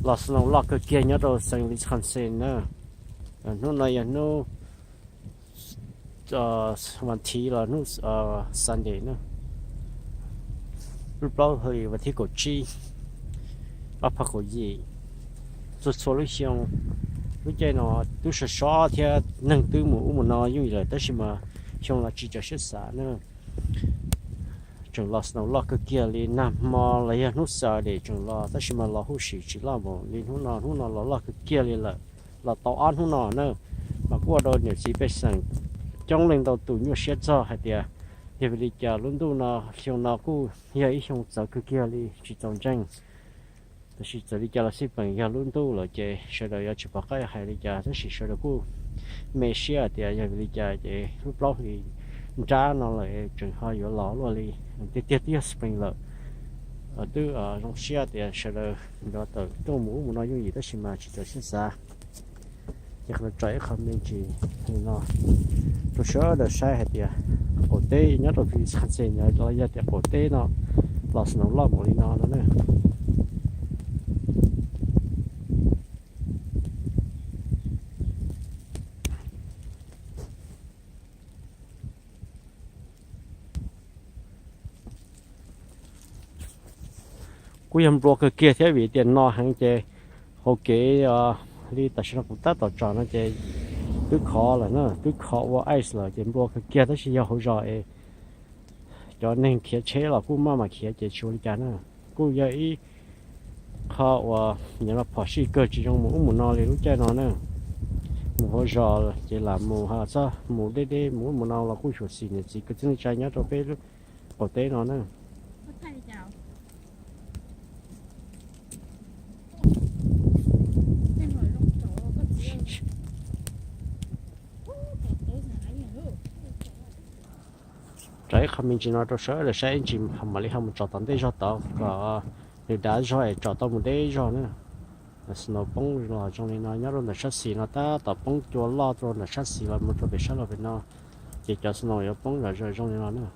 Los snow loj kawg kiag nyob rau xeev Wisconsin na. Hnub no yog hnub vas thiv los hnub Sunday na, lub plaub hlis vas thib kaum tsib, ob phav kaum yim. Txhua txhua lub xyoo, lub caij no twb sov sov thiab neeg twb mus ub mus no yooj yim lawm, tab sis mas xyoo no tsis txaus siab xav na. Tseem los snow loj kawg kiag li, nag hmo los yog hnub Saturday tseem los, tab sis mas los huj sim tsis loj mus li hnub no. Hnub no los loj kawg kiag li lawm, los tau ob hnub no na. Mas kuj ua rau niam txiv pej xeem coob leej ntau tus nyuaj siab txog hais tias yog vim li cas lub ntuj no, xyoo no kuj yog ib xyoo txawv kawg kiag li, tsis txaus ntseeg. Tab sis txawm li cas los xij peem yog lub ntuj lawm ces sawv daws yuav tsis pom qab hais li cas, tab sis sawv daws kuj me siab tias yog vim li cas ces lub plaub hlis nrab no lawm tseem ho yuav los luaj li. Tiag tiag twb yog spring lawm, twb zoo siab tias sawv daws yuav tawm tuaj mus ub mus no yooj yim, tab sis mas tsis txaus siab xav. Ces qhov no tso ib qho me ntsis li no rau sawv daws saib hais tias qaum teb nyob rau Wisconsin los yog tias qaum teb no los snow loj npaum li no no na. Kuj yog nplua kawg kiag thiab vim tias no heev ces hauv kev li tam sim no kuv tab tom tsom no ces twb khov lawm na, twb khov ua ice lawm ces nplua kawg kiag, tab sis yog hauv zos es cov neeg khiav tsheb los kuj maj mam khiav ces tsis ua li cas na. Kuj yog ib qho uas nyuam no phom sij kawg, tsis zoo mus ub mus no li lub caij no na. Mus hauv zos ces lam mus, ho txhob mus deb deb mus ub mus no los kuj xyuam xim niam txiv kwv tij neej tsa nyob rau peb qaum teb no na. Tso ib qho me ntsis no rau sawv daws saib, ib ntsis mam li ho mus tsom tom ntej zog tod kom nws dav zog es tsom tau mus deb zog na. Snow poob los zoo li no, nyob rau ntawm sab xis no tab tom poob cua loj rau ntawm sab xis los mus rau pem sab laug pem no, ces cov snow yuav poob zom zaws zoo li no na.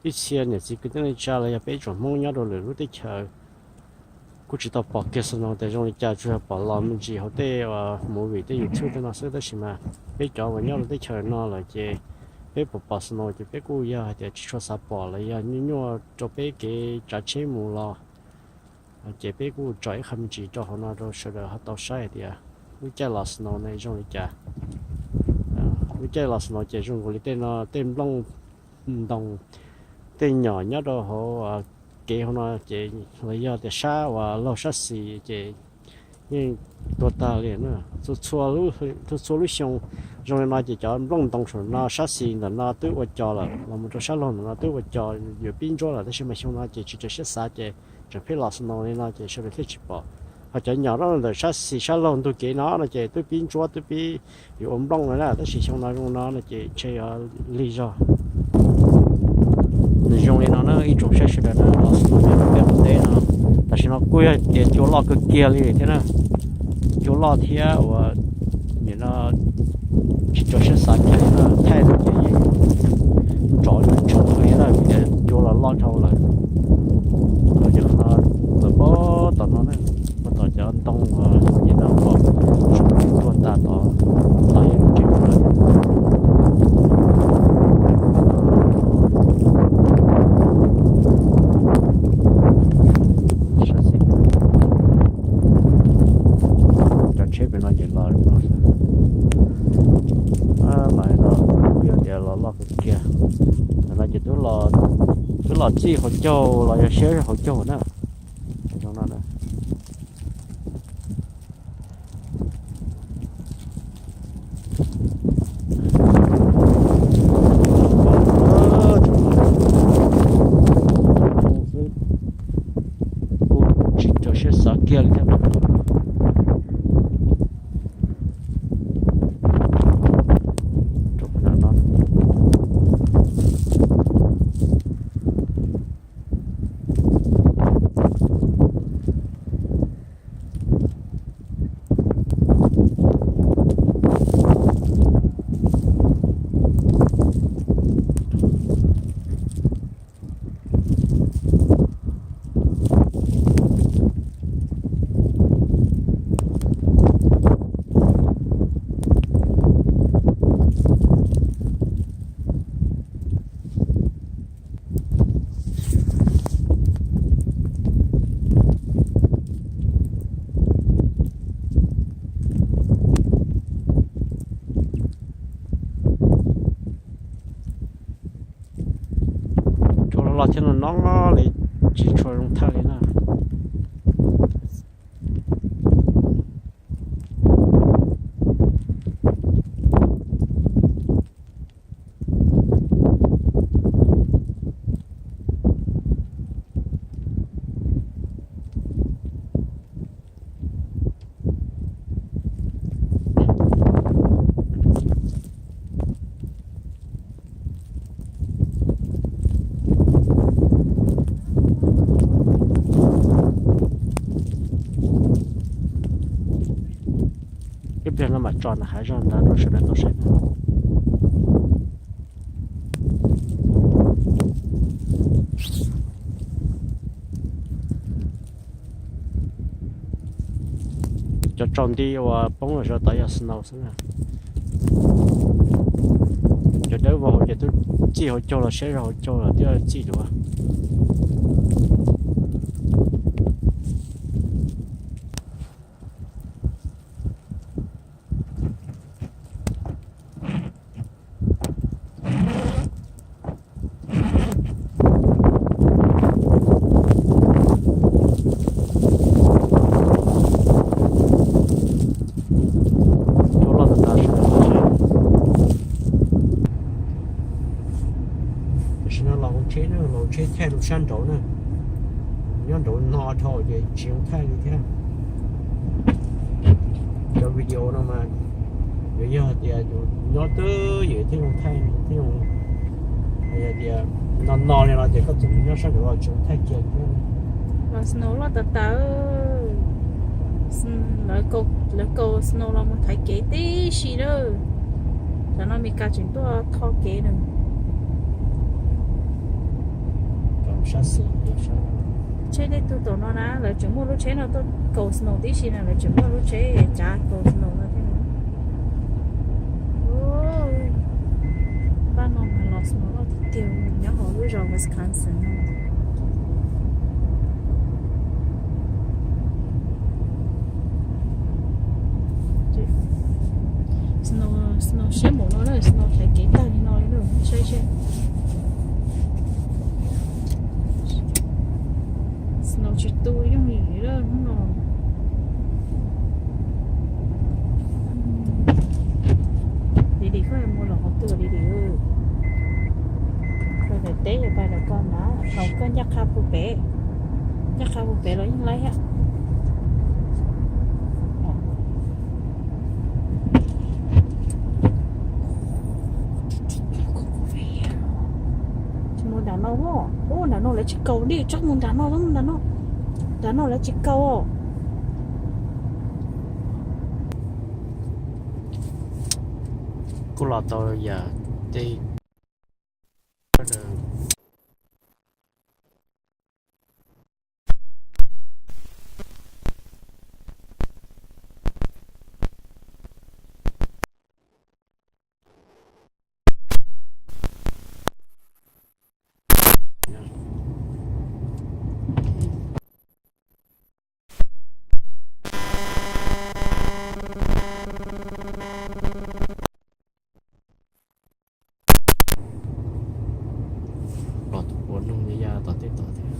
Ib txhia niam txiv kwv tij neej tsa los yog peb tsoom Hmoob nyob rau lwm lub teb chaws kuj tsis tau pom kiag snow tias zoo li cas, tsuas yog pom los me ntsis hauv tej movie tej YouTube tej no xwb, tab sis mas peb cov uas nyob rau teb chaws no lawm ces peb pom pom snow ces peb kuj yog hais tias tsis tshua xav pom los yog nyuaj nyuaj rau peb kev tsav tsheb mus los. Ces peb kuj tso ib qho me ntsis rau hauv no rau sawv daws ho tau saib hais tias lub caij los snow no zoo li cas. Lub caij los snow ces zoo nkaus li tej no tej nplooj ntoo, tej nyom nyob rau hauv kev hauv no ces los yog tias sab uas laug sab xis ces yeej tuag tag li na. Txhua txhua lub xyoo zoo li no ces cov nplooj ntoo saum no sab xis ntawm no twb ua cos lawm, los mus rau sab laug ntawm no twb ua cos yuav pib ntsuab lawm, tab sis mas xyoo no ces tsis raws siab xav ces tseem pheej los snow li no ces sawv daws thiaj tsis pom. Ho cov nyom rau ntawm sab xis sab laug ntug kev no no ces twb pib ntsuab twb pib yuav ua nplooj no na, tab sis xyoo no zoo no no ces ntshe yuav lig zog. Nws zoo li no na ib tsoom saib sawv daws na, los snow nyob rau peb qaum teb no. Tam sim no kuj yog tias cua loj kawg kiag li thiab na. Cua loj thiab uas nim no tsis tso siab xav kiag li na, thaij no ces yeej tsov tshoob li na, vim tias cua los loj dhau lawm. Ces qhov no lawm pab tom no na, pab tom cov ntoo uas nim no pom zoo tuag tas tod, los yog tseem lawm. Sab xis, cov tsheb pem no ces los zoo no xwb. Mas no kuj yog tias los loj kawg kiag. Ntawm no ces twb los txij hauv caug los yog siab hauv caug na. Zoo no na. Kuj tsis tso siab xav kiag li thiab. Thawj li na. Ib pliag no mam tso nram hav zoov ntawd rau sawv daws tau saib na. Cov tsaus nti uas poob los zov tod yog snow xwb na. Cov dawb vog hauv ces twb txij hauv caug los, saib zog hauv caug los twb txij dua. Cua loj tas tas. Tam sim no los hauv tsheb na, los hauv tsheb thaij rau sab nraud na. Nyob nraud no dhau ces tsis zoo thaij li thiab. Cov video no mas yuav yog tias yus nyob twj ywm thiaj zoo thaij, thiaj zoo. Yog tias no no li no ces koj txawm nyob sab nraud los tsis zoo thaij kiag thiab. Los snow loj tas tas. Lawv kaus snow los mus thaiv kev tib si lawm. Tam no Meskas tseem tuaj tho kev na. Tsheb tej tug tom no na, lawv tseem muaj lub tsheb no tuaj kaus snow tib si na, lawv tseem muaj lub tsheb tsav kaus snow no thiab. Pab no mas los snow loj tiag tiag nyob hauv lub zos Wisconsin no. Snow, snow siab npaum no na, snow thaiv kev tag li no li na, saib seb. Snow tsis tu yooj yim li lawm hnub no. Dim dim, koj mus los qhov twg dim dim? Koj daim teb yog pais ntawm koj na, thaum koj ncaj qha puag pem, ncaj qha puag pem los yeej laib thiab. Mus nram no, ub, nram no lawv tsis kaus li, tsob mus nram no, nram no, nram no lawv tsis kaus. Kuj los tau yam tej Los tus puav noog ya tom tej tod thiab.